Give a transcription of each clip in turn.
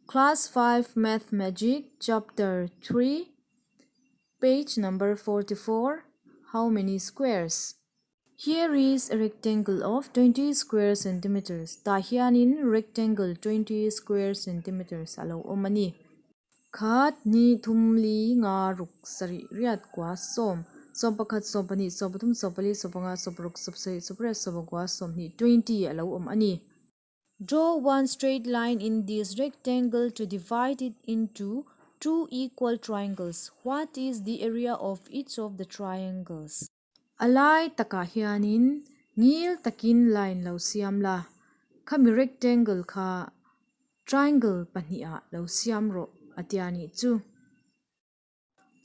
Class 5 Math Magic Chapter 3 Page number 44 How many squares? Here is a rectangle of 20 square centimeters. Tah hianin rectangle 20 square centimeters a lo awm a ni. Khat, hnih, thum, li, nga, ruk, sarih, riat, kua, sawm, 11, 12, 13, 14, 15, 16, 17, 18, 19, 20, 20 a lo awm a ni. Draw one straight line in this rectangle to divide it into two equal triangles. What is the area of each of the triangles? A lai takah hianin ngil takin line lo siam la, khami rectangle kha triangle pahnihah lo siam rawh a tia nih chu.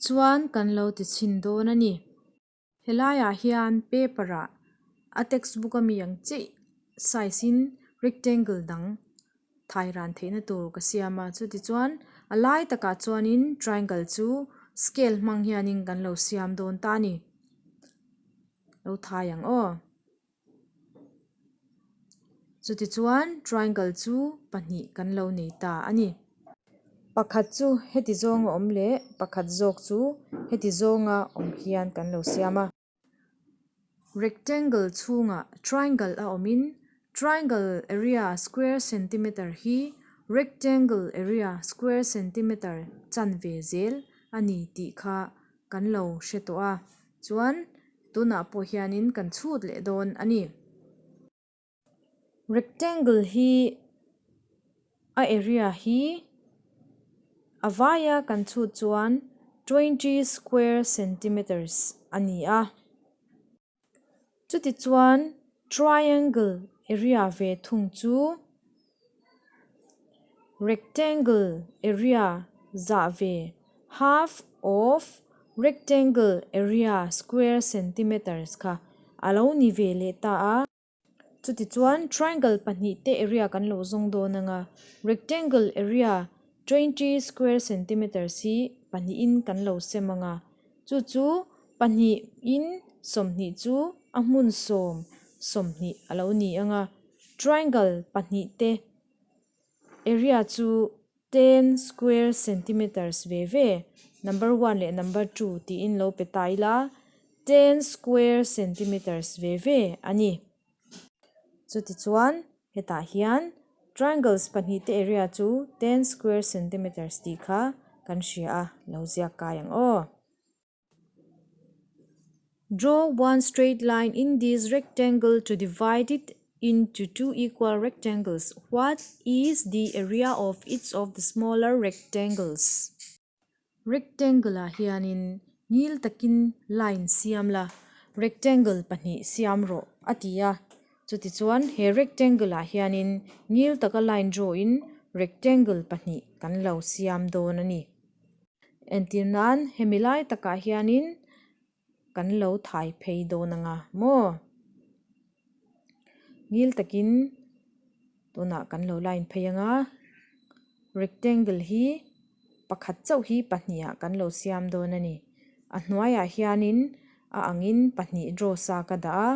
Chuan kan lo ti chhin dawn a ni. Helaiah hian paper ah a textbook ami ang chiah size in rectangle dang thai ran theihna tur ka siam a chuti chuan a lai takah chuanin triangle chu scale hmang hianin kan lo siam dawn ta a ni lo thai ang aw chuti chuan triangle chu pahnih kan lo nei ta a ni. Pakhat chu heti zawnga awm leh pakhat zawk chu heti zawnga awm hian kan lo siam a. Rectangle chhungah triangle a awmin triangle area square centimeter hi rectangle area square centimeter chanve zel a ni tih kha kan lo hre tawh a chuan tunah pawh hianin kan chhut leh dawn a ni. Rectangle hi a area hi a vaia kan chhut chuan 20 square centimeters a ni a chuti chuan triangle area ve thung chu rectangle area zah ve half of rectangle area square centimeters kha a lo ni ve leh ta a. Chutichuan triangle pahnih te area kan lo zawng dawn ang a, rectangle area 20 square centimeters hi pahnihin kan lo sem ang a, chu chu pahnihin 20 chu a hmun sawm 20 a lo ni ang a, triangle pahnih te area chu 10 square centimeters ve ve, number one leh number two tiin lo pe ta ila, 10 square centimeters ve ve a ni. Chutichuan hetah hian triangles pahnih te area chu 10 square centimeters tih kha kan hria a, lo ziak kai ang aw. Draw one straight line in this rectangle to divide it into two equal rectangles. What is the area of each of the smaller rectangles? Rectangle ah hianin ngil takin line siam la, rectangle pahnih siam rawh a ti a. Chutichuan he rectangle ah hianin ngil taka line draw in rectangle pahnih kan lo siam dawn a ni. Entir nan hemi lai takah hianin kan lo thai phei dawn anga maw? Ngil takin tunah kan lo line phei anga rectangle hi pakhat chauh hi pahnih ah kan lo siam dawn a ni. A hnuaiah hianin a angin pahnih draw sa ka dah a,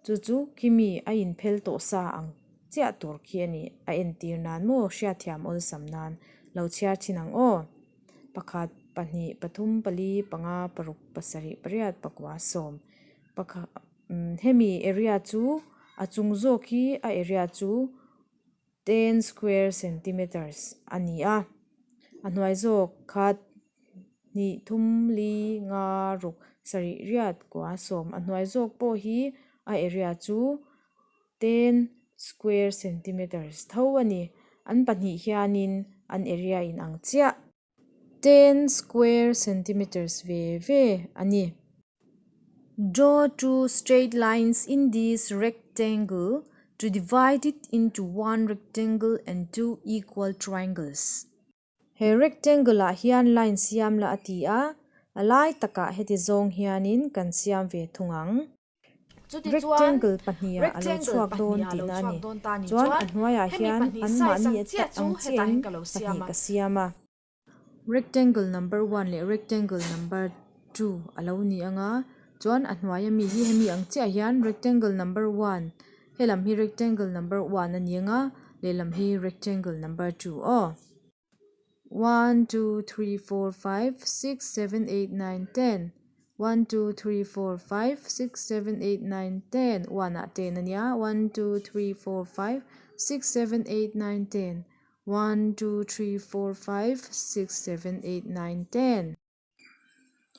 chu chu khimi a inphel tawh sa ang chiah tur khi a ni. A entir nan maw hriatthiam awlsam nan lo chhiar thin ang aw. Pakhat, pahnih, pathum, pali, panga, paruk, pasarih, pariat, pakua, sawm. Pakhat hemi area chu a chung zawk hi a area chu 10 square centimeters a ni a. A hnuai zawk khat hnih thum li nga ruk sarih riat kua sawm. A hnuai zawk pawh hi a area chu 10 square centimeters tho a ni. An pahnih hianin an area in ang chiah. 10 square centimeters ve ve a ni. Draw two straight lines in this rectangle to divide it into one rectangle and two equal triangles. He rectangle ah hian line siam la a ti a, a lai takah heti zawng hianin kan siam ve thung ang. Chutichuan, Rectangle pahniha a lo rectangle chhuak dawn pahniha a lo tihna a chhuak ni. dawn ta ni Chuan a chuan hnuaiah hemi hian pahnih an size mahni ang a chiah tak chu ang hetah chiahin hian ka lo siam pahnih a. ka siam a. Rectangle number one leh rectangle number two a lo ni ang a, chuan a hnuaia mi hi hemi ang chiah hian rectangle number one helam hi rectangle number one a ni ang a, lehlam hi rectangle number two aw. One two three four five six seven eight nine ten One two three four five six seven eight nine ten One ah ten a nia One two three four five six seven eight nine ten One two three four five six seven eight nine ten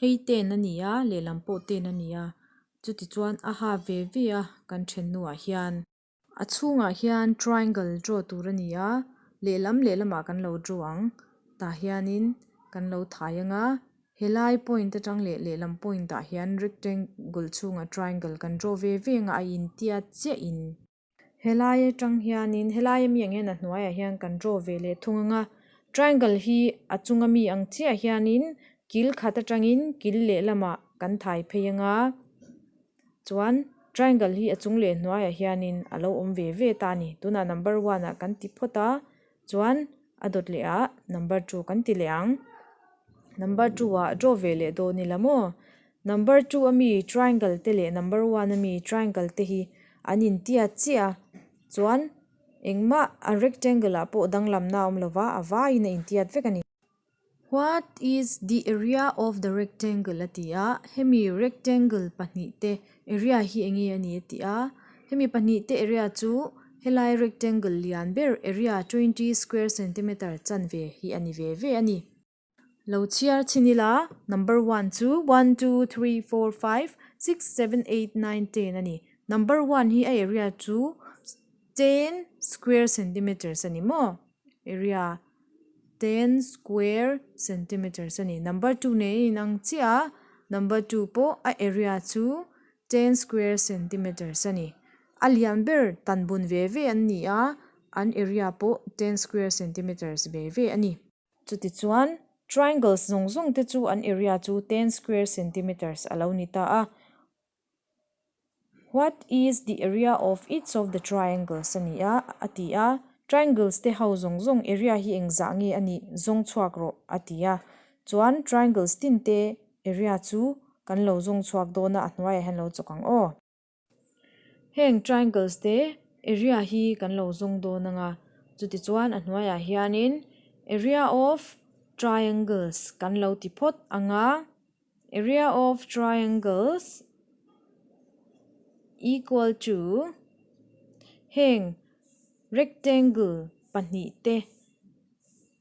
Hei ten a ni a, lehlam pawh ten a ni a, chutichuan a ha ve ve a kan then hnuah hian. A chhungah hian triangle draw tur a ni a, lehlam lehlamah kan lo draw ang. Tah hianin kan lo thai ang a, helai point atang leh lehlam point ah hian rectangle chhungah triangle kan draw ve ve ang a, a intiat chiah in. Helai atang hianin helai ami ang hian a hnuaiah hian kan draw ve leh thung ang a, triangle hi a chunga mi ang chiah hianin kil khat atangin kil lehlamah kan thai phei ang a. Chuan triangle hi a chung leh hnuaiah hianin a lo awm ve ve ta a ni. Tunah number one ah kan ti phawt a, chuan a dawt leh ah number two kan ti leh ang. Number two ah draw ve leh dawn ila maw? Number two ami triangle te leh number one ami triangle te hi an intiat chiah a, chuan engmah a rectangle ah pawh danglamna a awm lova a vaiin a intiat vek a ni. What is the area of the rectangle a ti a, hemi rectangle pahnih te area hi eng nge a ni a ti a, hemi pahnih te area chu helai rectangle lian ber area 20 square centimeter chanve hi a ni ve ve a ni. Lo chhiar chhin ila number one chu one two three four five six seven eight nine ten a ni, number one hi a area chu ten square centimeters a ni maw area. Ten square centimeters a ni. Number 2 nen a inang chiah a, number 2 pawh a area chu ten square centimeters a ni. A lian ber tan bun ve ve an ni a, an area pawh ten square centimeters ve ve a ni. Chutichuan, triangles zawng zawng te chu an area chu ten square centimeters a lo ni ta a. What is the area of each of the triangles a ni a, a ti a. Triangles te ho zawng zawng area hi engzah nge a nih zawng chhuak rawh a ti a. Chuan triangles tin te area chu kan lo zawng chhuak dawn a, a hnuaiah hian lo chawk ang aw. Heng triangles te area hi kan lo zawng dawn ang a, chutichuan a hnuaiah hianin area of triangles kan lo ti phawt ang a. Area of triangles equal to heng rectangle pahnih te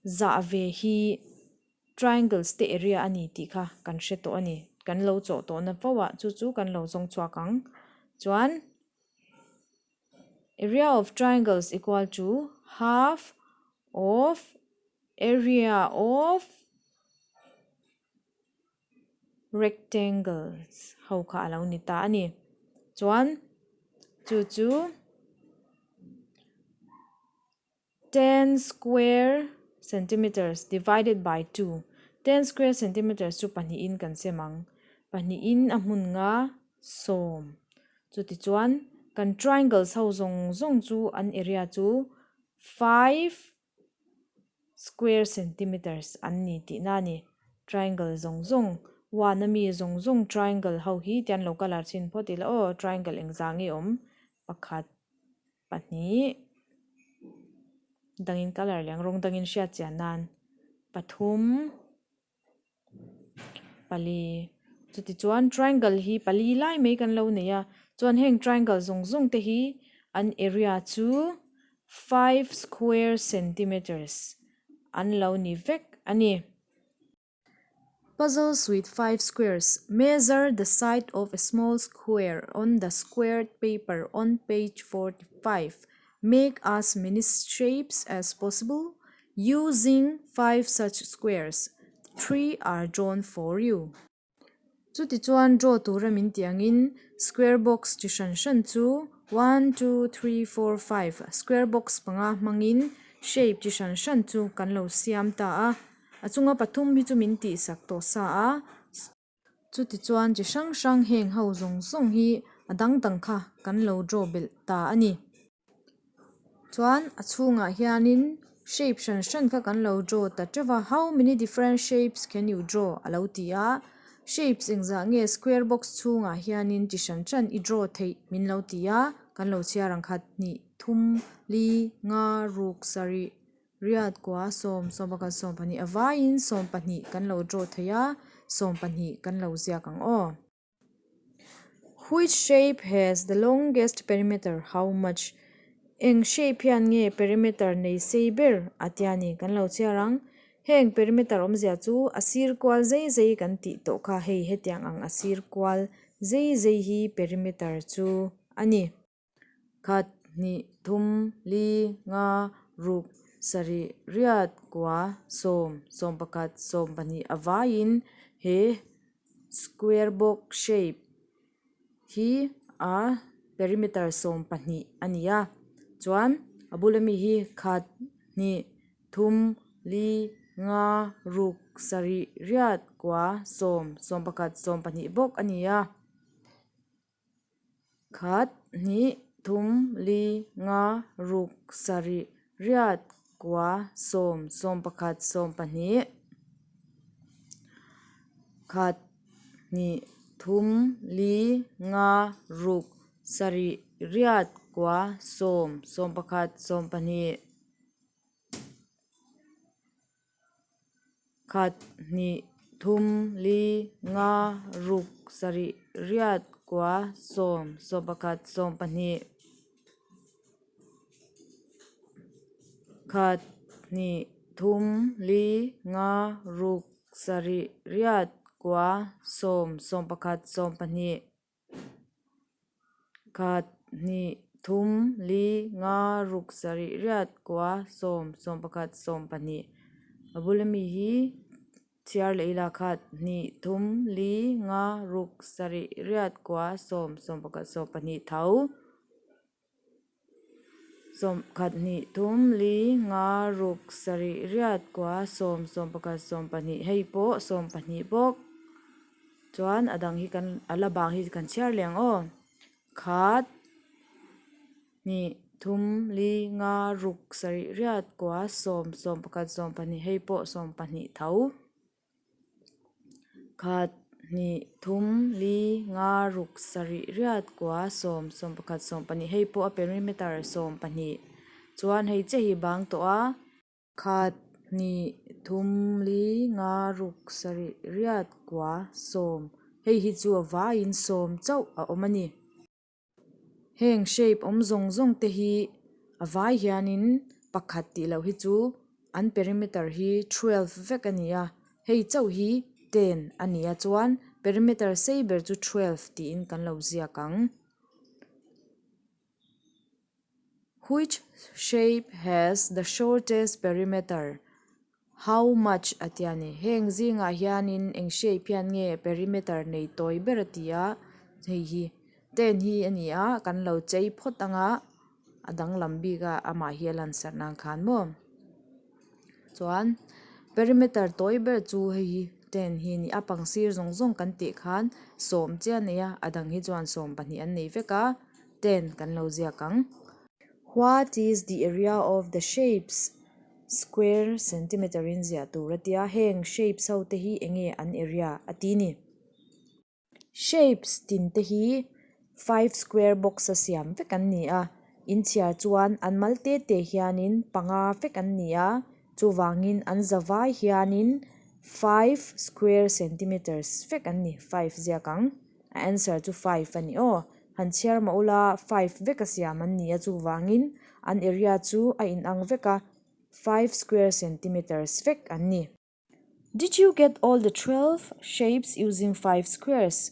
zah ve hi triangles te area a ni tih kha kan hre tawh a ni. Kan lo chawh tawhna fo ah chu chu kan lo zawng chhuak ang. Chuan area of triangles equal to half of area of rectangles ho kha a lo ni ta a ni. Chuan chu chu ten square centimeters divided by two ten square centimeters chu pahnihin kan sem ang. Pahnihin a hmun nga sawm. Chutichuan kan triangles ho zawng zawng chu an area chu five. Square centimeters an ni tihna a ni. Triangle zawng zawng, one ami zawng zawng triangle ho hi tian lo colour chhin phawt ila aw, triangle engzah nge awm? Pakhat, pahnih, dangin colour leh ang rawng dangin hriat chian nan pathum. Pali chutichuan triangle hi pali lai mai kan lo nei a chuan heng triangle zawng zawng te hi an area chu five square centimeters an lo ni vek a ni. Puzzles with five squares measure the side of a small square on the squared paper on page 45 make as many shapes as possible using five such squares three are drawn for you. Chutichuan draw tura min tih angin square box chi hran hran chu one two three four five square box panga hmangin shape chi hran hran chu kan lo siam ta a, a chunga pathum hi chu min tihsak tawh sa a. Chutichuan chi hrang hrang heng ho zawng zawng hi a dang dang kha kan lo draw belh ta a ni. Chuan a chhungah hianin shape hran hran kha kan lo draw ta teuh va, how many different shapes can you draw a lo ti a, shapes engzah nge square box chhungah hianin chi hran hran i draw theih min lo ti a, kan lo chhiar ang khat hnih thum li nga ruk sarih. Riat kua sawm, sawmpakhat sawmpahnih a vaiin sawmpahnih kan lo draw thei a, sawmpahnih kan lo ziak ang aw. Which shape has the longest perimeter? How much? Eng shape hian nge perimeter nei sei ber a tia ni kan lo chhiar ang. Heng perimeter awmzia chu a sir kual zei zei kan tih tawh kha hei hetiang ang a sir kual zei zei hi perimeter chu a ni. Khat, hnih, thum, li, nga, ruk, sarih, riat, kua, sawm, sawmpakhat, sawmpahnih a vaiin he square box shape hi a perimeter sawmpahnih a ni a. Chuan a bula mi hi khat, hnih, thum, li, nga, ruk, sarih, riat, kua, sawm, sawmpakhat, sawmpahnih bawk a ni a. Khat, hnih, thum, li, nga, ruk, sarih, riat, kua, sawm, sawmpakhat, sawmpahnih. Khat, hnih, thum, li, nga, ruk, sarih, riat, kua, sawm, sawmpakhat, sawmpahnih. Khat, hnih, thum, li, nga, ruk, sarih, riat, kua, sawm, sawmpakhat, sawmpahnih. Khat, hnih, thum, li, nga, ruk, sarih, riat, kua, sawm, sawmpakhat, sawmpahnih. Khat, hnih, thum, li, nga, ruk, sarih, riat, kua, sawm, sawmpakhat, sawmpahnih. A bula mi hi chhiar leh ila khat, hnih, thum, li, nga, ruk, sarih, riat, kua, sawm, sawmpakhat, sawmpahnih tho. Sawm, khat, hnih, thum, li, nga, ruk, sarih, riat, kua, sawm, sawmpakhat, sawmpahnih hei pawh sawmpahnih bawk. Chuan a dang hi kan a la bang hi kan chhiar leh ang aw. Khat, hnih, thum, li, nga, ruk, sarih, riat, kua, sawm, sawmpakhat, sawmpahnih hei pawh sawmpahnih tho. Khat, hnih, thum, li, nga, ruk, sarih, riat, kua, sawm, sawmpakhat, sawmpahnih hei pawh a perimeter sawmpahnih. Chuan hei chiah hi bang tawh a. Khat, hnih, thum, li, nga, ruk, sarih, riat, kua, sawm. Hei hi chu a vaiin sawm chauh a awm a ni. Heng shape awm zawng zawng te hi a vai hianin pakhat tih loh hi chu an perimeter hi twelve vek a ni a, hei chauh hi ten a ni a chuan perimeter sei ber chu twelve tiin kan lo ziak ang. Which shape has the shortest perimeter? How much? a ti a ni. Heng zingah hianin eng shape hian nge perimeter nei tawi ber a ti a, hei hi ten hi a ni a, kan lo chei phawt ang a, a danglam bik a amah hi a lansarh nan khan maw. Chuan perimeter tawi ber chu hei hi ten hi a ni a, pangsir zawng zawng kan tih khan sawm chiah a nei a, a dang hi chuan sawm pahnih an nei vek a. ten kan lo ziak ang. What is the area of the shapes square centimeter in ziah tur a tia heng shapes ho te hi eng nge an area a ti ni. Shapes tin te hi five square box a siam vek an ni a, inchhiar chuan an mal te te hianin panga vek an ni a, chuvangin an zavai hianin five square centimeters vek an ni, five ziak ang. A answer chu five a ni aw. Han chhiar mah ula five vek a siam an ni a chuvangin an area chu a inang vek a, five square centimeters vek an ni. Did you get all the 12 shapes using five squares?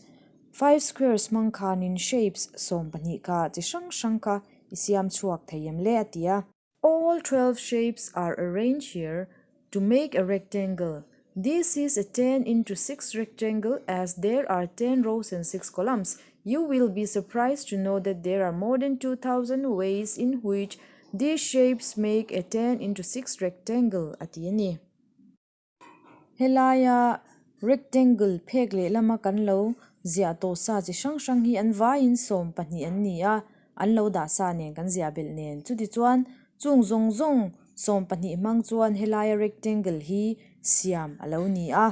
Five squares hmang khanin shapes 12 kha chi hrang hrang kha i siam chhuak thei em le a ti a. All 12 shapes are arranged here to make a rectangle. This is a 10 into 6 rectangle as there are 10 rows and 6 columns. You will be surprised to know that there are more than 2000 ways in which these shapes make a 10 into 6 rectangle a ti a ni. Helaia rectangle phek lehlama kan lo ziah tawh sa chi hrang hrang hi an vaiin 12 an ni a, an lo dah sa nen kan ziah belh nen. Chutichuan chung zawng zawng 12 hmang chuan helaia rectangle hi siam a lo ni a.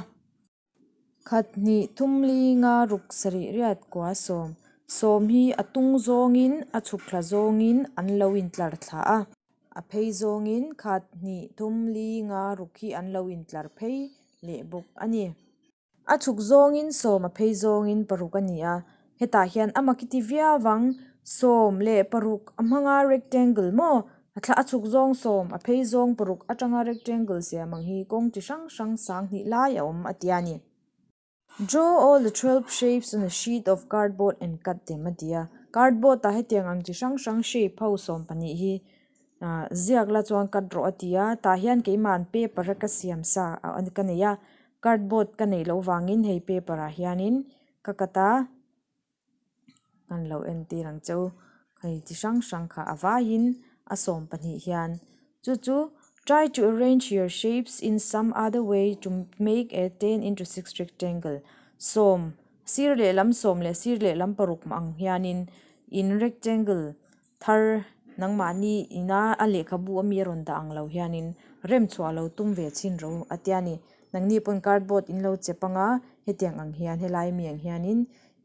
Khat hnih thum li nga ruk sarih riat kua sawm. Sawm hi a tung zawngin a chhuk thla zawngin an lo intlar thla a. A phei zawngin khat, hnih, thum, li, nga, ruk hi an lo intlar phei leh bawk a ni. A chhuk zawngin sawm a phei zawngin paruk a ni a, hetah hian a mak i ti viau vang, sawm leh paruk a hmanga rectangle maw? A thla a chhuk zawng sawm a phei zawng paruk atanga rectangle siam ang hi kawng chi hrang hrang sang hnih lai a awm a ti a ni. Draw all the 12 shapes on a sheet of cardboard and cut them a ti a, cardboard ah hetiang ang chi hrang hrang shape ho sawm pahnih hi Ziak la chuan cut rawh a ti a, tah hian keima'n paper a ka siam sa ka nei a, cardboard ka neih loh vangin hei paper ah hianin ka cut a, kan lo entir ang che u, hei chi hrang hrang kha a vaiin a sawm pahnih hian chu chu try to arrange your shapes in some other way to make a ten into six rectangle sawm sir lehlam sawm leh sir lehlam paruk ang hianin in rectangle Thar, nangmahni ina a lehkhabu ami a rawn dah ang lo hianin rem chhuah lo tum ve chhin ro a tia ni. Nangni pawn cardboard in lo chep anga hetiang ang hian helai mi ang hianin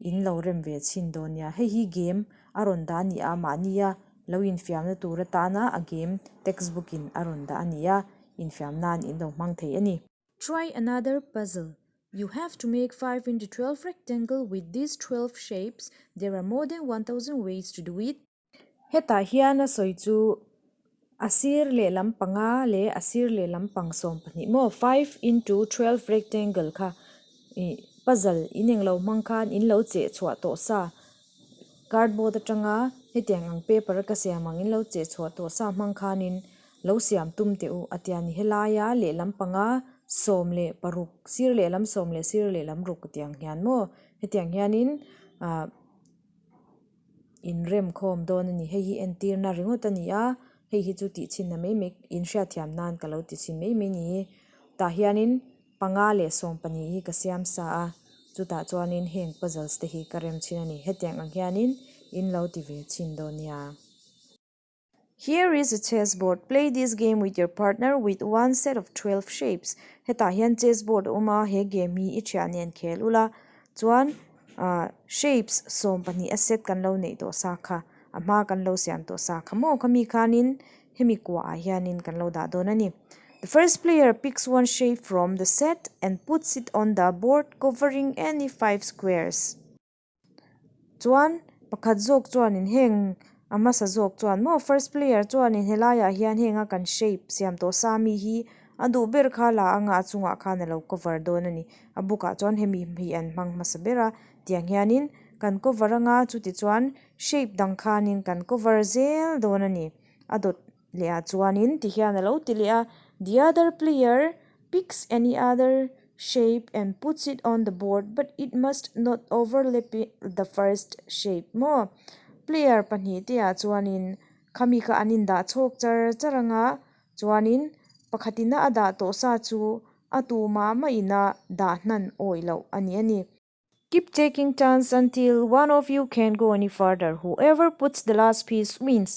in lo rem ve chhin dawn nia. Hei hi game a rawn dah a ni a, mahnia lo infiamna tur atana a game textbook in a rawn dah a ni a, infiam nan in lo hmang thei a ni. Try another puzzle. You have to make 5 into 12 rectangle with these 12 shapes. There are more than 1000 ways to do it. Hetah hian a sawi chu a sir lehlam panga leh a sir lehlam pang sawm pahnih maw five into 12 rectangle kha ih puzzle in englo hmang khan in lo cheh chhuah tawh sa cardboard atanga hetiang ang paper a ka siam ang in lo cheh chhuah tawh sa hmang khanin Lo siam tum teh u a tia ni. Helaia lehlam panga sawm leh paruk sir lehlam sawm leh sir lehlam ruk tiang hian maw hetiang hianin ah inrem khawm dawn a ni. Hei hi entirna ringawt a ni a, hei hi chu tih chhinna mai mai inhriatthiam nan ka lo ti chhin mai mai ni. Tah hianin panga leh sawm pahnih hi ka siam sa a, chutah chuanin heng puzzles te hi ka rem chhin a ni. Hetiang ang hianin in lo ti ve chhin dawn nia. Here is a chess board, play this game with your partner with one set of 12 shapes. Hetah hian chess board a awm a, he game hi i thiah nen khel ula chuan ah shapes sawm pahnih a set kan lo neih tawh sa kha a hma kan lo siam tawh sa kha maw khami khanin hemi kuahah hianin kan lo dah dawn a ni. The first player picks one shape from the set and puts it on the board covering any five squares. Chuan pakhat zawk chuanin heng a hmasa zawk chuan maw first player chuanin helaiah hian heng a kan shape siam tawh sa mi hi a duh ber kha la anga a chungah khan a lo cover dawn a ni a book ah chuan hemi hi an hmang hmasa ber a tiang hianin kan cover anga chuti chuan shape dang khanin kan cover zel dawn a ni a dawt leh ah chuanin ti hian a lo ti leh a the other player picks any other shape and puts it on the board but it must not overlap the first shape maw player pahnih te ah chuanin khami kha an indah chhawk char char anga chuanin pakhat ina a dah tawh sa chu a tu mah mah ina dah hnan awih loh a ni a ni. Keep taking turns until one of you can't go any further, whoever puts the last piece wins.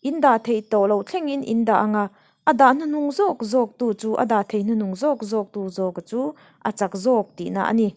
In dah theih tawh loh thlengin in dah anga, a dah hnuhnung zawk zawk tu chu a dah thei hnuhnung zawk zawk tu zawka chu a chak zawk tihna a ni.